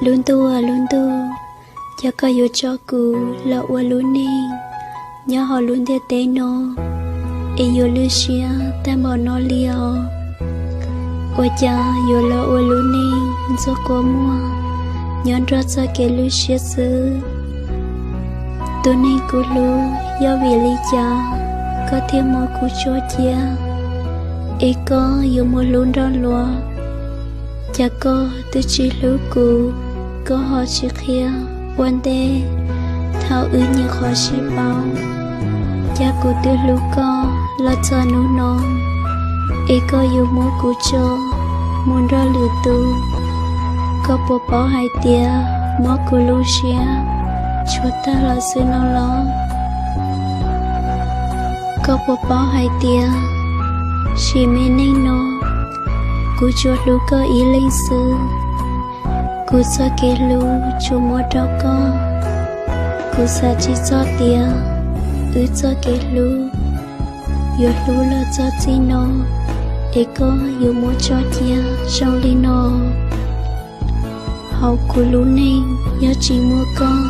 Lub ntuj, lub ntuj, cas koj yuav tso kuv los ua lub neej nyob hauv lub ntiaj teb no es yuav lwj siab tag npaum no li os? Ua cas yuav los ua lub neej ntxuag kua muag nyob nrog txoj kev lwj siab xwb? Tus neeg kuv hlub, yog vim li cas koj thiaj muab kuv tso cia, es koj yuav muab hlub nrog luag? Cas koj twb tsis hlub kuv, koj ho tsis qhia ua ntej thaum wb nyiam qhov sib paub? Cas kuv twb hlub koj los txog hnub no, es koj yuav muab kuv tso mus nrog lwm tus? Koj puas paub hais tias muab kuv lub siab tshuav tag los xwb no los? Koj puas paub hais tias sim me neej no kuv tsuas hlub koj ib leeg xwb? Kuv txoj kev hlub tsuas muab rau koj. Kuv xav tsis txog tias wb txoj kev hlub yuav hlub los txog txij no, es koj yuav muab tso cia zoo li no. Hauv kuv lub neej yog tsis muaj koj,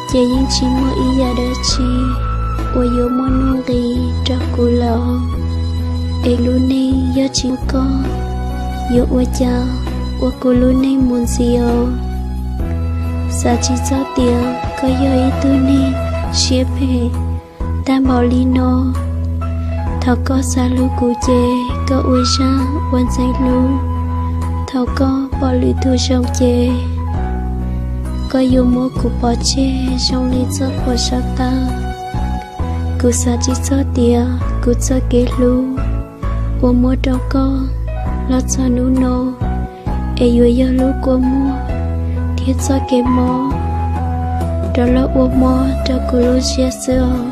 ces yeej tsis muaj ib yam dab tsi uas yuav muaj nuj nqis rau kuv lawm. Es lub neej yog tsis muaj koj, yuav ua cas ua kuv lub neej mus ntxiv os? Xav tsis txog tias koj yog ib tug neeg siab phem tag npaum li no. Thaum koj xav hlub kuv ces koj ua zaj ua ntxeev hlub. Thaum koj pom lwm tus zoo ces koj yuav muab kuv pov tseg zoo li txoj phuam sab tawg. Kuv xav tsis txog tias kuv txoj kev hlub uas muab rau koj los txog hnub no, es yuav yog lub kua muag thiab txoj kev mob rov los ua mob rau kuv lub siab xwb os.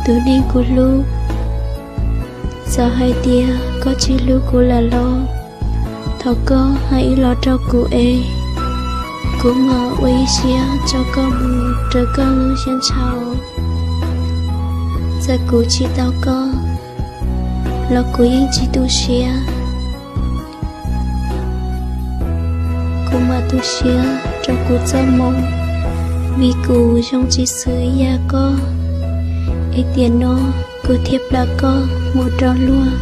Tus neeg kuv hlub, txawm hais tias koj tsis hlub kuv lawm los, thaum koj hais ib los rau kuv es kuv mam ua ib siab tso koj mus rau koj lub siab ntshaus. Txawm kuv tsis tau koj los kuv yeej tsis tu siab. Kuv mam tu siab rau kuv txoj moo, vim kuv zoo tsis xws yam koj. Es tiam no kuv thiaj plam koj mus rau luag,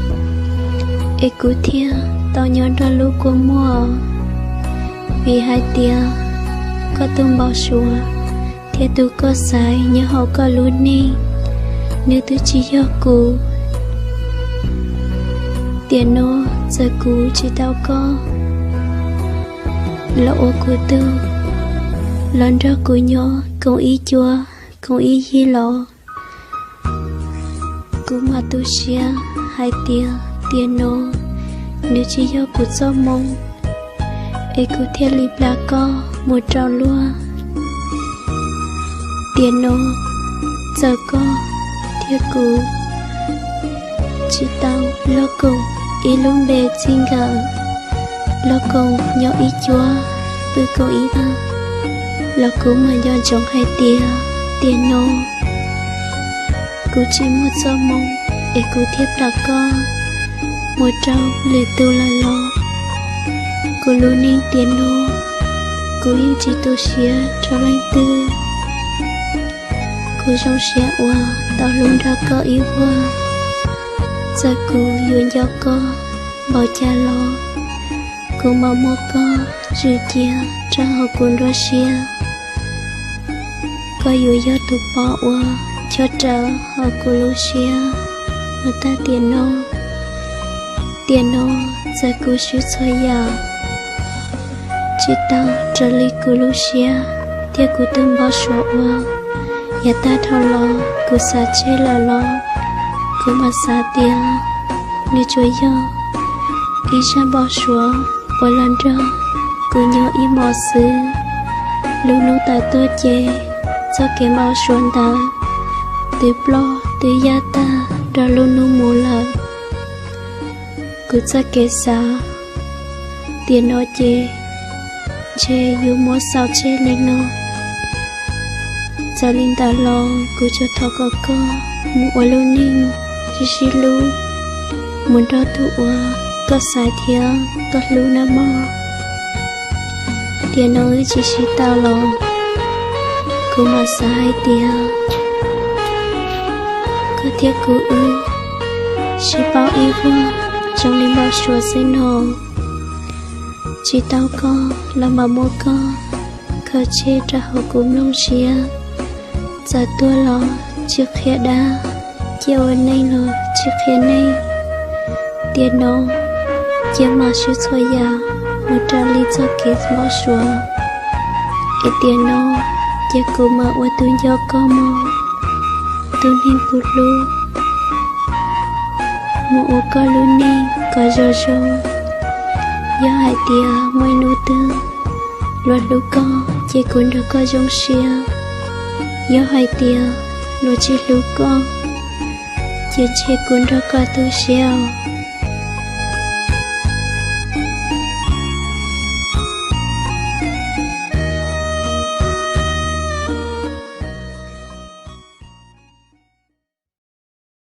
es kuv thiaj tau nyob nrog lub kua muag. Vim hais tias koj tus npau suav thiab tus koj xaiv nyob hauv koj lub neej, nws twb tsis yog kuv. Tiam no txawm kuv tsis tau koj los ua kuv tug, los nrog kuv nyob koom ib cuab koom ib yig los, kuv mam tu siab hais tias tiam no nws tsis yog kuv txoj moo, es kuv thiaj li plam koj mus rau luag. Tiam no txawm koj thiab kuv tsis tau los koom ib lub npe txij nkawm, los koom nyob ib cuab pw koom ib tag, los kuv mam nco ntsoov hais tias tiam no kuv tsis muaj txoj moo, es kuv thiaj plam koj mus rau lwm tus lawm los. Kuv lub neej tiam no kuv yeej tsis tu siab rau leej twg. Kuv zoo siab uas tau hlub nrog koj ib vuag. Txawm kuv yuav nco koj npaum cas los, kuv mam muab koj zwm cia rau hauv kuv nruab siab. Koj yuav yog tus pov uas chob rawv hauv kuv lub siab los tag tiam no. Tiam no txawm kuv swb txhua yam tsis tau raws li kuv lub siab thiab kuv tus npau suav ua, yav tag dhau los kuv xav tseg lawm los, kuv mam xav tias nws tsuas yog ib zaj npau suav uas los nrog kuv nyob ib hmos xwb. Lub hnub tawm tuaj ces txoj kev npau suav ntawd twb ploj twb yaj tag rau lub hnub mus lawm. Kuv txoj kev xav tiam no ces ntshe yuav muab xaus tseg li no. Txawm li ntawd los kuv tsuas thov kom koj mus ua lub neej sib sib hlub mus nrog tus uas koj xaiv thiab koj hlub nawb mog. Tiam no wb tsis sib tau los, kuv mam xav hais tias koj thiab kuv wb sib paub ib vuag zoo li npau suav xwb no. Tsis tau koj los mam muab koj kho tseg rau hauv kuv nplooj siab. Txawm tuag los tsis qhia dab, cia ua neej los tsis qhia neej. Tiam no cia mam swb txhua yam mus raws li txoj kev npau suav. Es tiam no cia kuv mam ua tus nco koj mog, tus neeg kuv hlub, mus ua koj lub neej kom zoo zoo. Yog hais tias muaj ib hnub twg luag hlub koj ces kuv nrog koj zoo siab. Yog hais tias luag tsis hlub koj ces ntshe kuv nrog koj tu siab os.